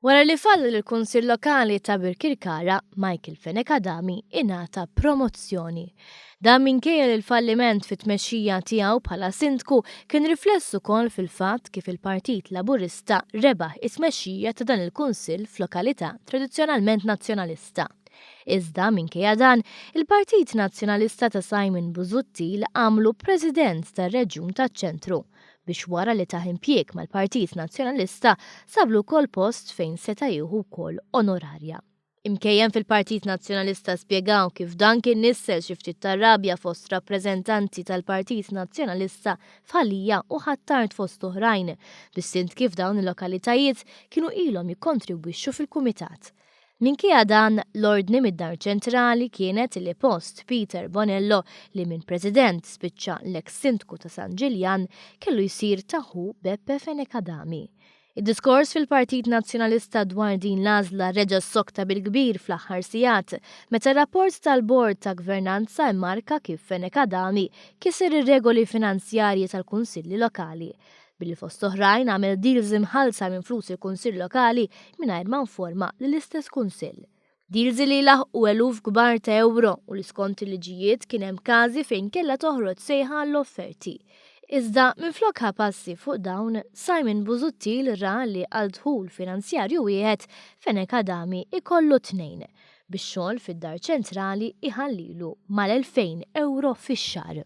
Wara li falla lill-Kunsill Lokali ta' Birkirkara, Michael Fenech Adami ingħata promozzjoni. Dan minkejja li l-falliment fit-tmexxija tiegħu bħala Sindku kien rifless ukoll fil-fatt kif il-Partit Laburista rebaħ it-tmexxija ta' dan il-Kunsill f'lokalità tradizzjonalment Nazzjonalista. Iżda, minkejja dan, il-Partit Nazzjonalista ta' Simon Busuttil għamlu President tar-Reġjun taċ-Ċentru biex wara li tah impjieg mal-Partit Nazzjonalista sablu wkoll post fejn seta' jieħu wkoll onorarja. Imkejjen fil-Partit Nazzjonalista spjegaw kif dan kien nissel xi ftit tar-rabja fost rappreżentanti tal-Partit Nazzjonalista f'Ħal Lija u Ħ'Attard fost oħrajn, bis-sindki f'dawn il-lokalitajiet kienu ilhom jikkontribwixxu fil-kumitat. Minkejja dan, l-ordni mid-Dar Ċentrali kienet li post Peter Bonello, li minn President spiċċa l-eks Sindku ta' San Ġiljan, kellu jsir ta' ħu Beppe Fenech Adami. Id-diskors fil-Partit Nazzjonalista dwar din l-għażla reġa' ssokta bil-kbir fl-aħħar sigħat, meta rapport tal-Bord ta' Gvernanza mmarka kif Fenech Adami kiser ir-regoli finanzjarji tal-Kunsilli Lokali. billi fost oħrajn għamel deals imħallsa minn flus il-Kunsill Lokali mingħajr ma nforma lill-istess Kunsill. Deals li laħqu eluf kbar ta' ewro u li skont il-liġijiet kien hemm każi fejn kellha toħroġ sejħa għall-offerti. Iżda minflok ħa passi fuq dawn, Simon Busuttil ra li għal dħul finanzjarju wieħed, Fenech Adami ikollu tnejn, bix-xogħol fid-Dar Ċentrali iħallilu mal-2,000 ewro fix-xahar.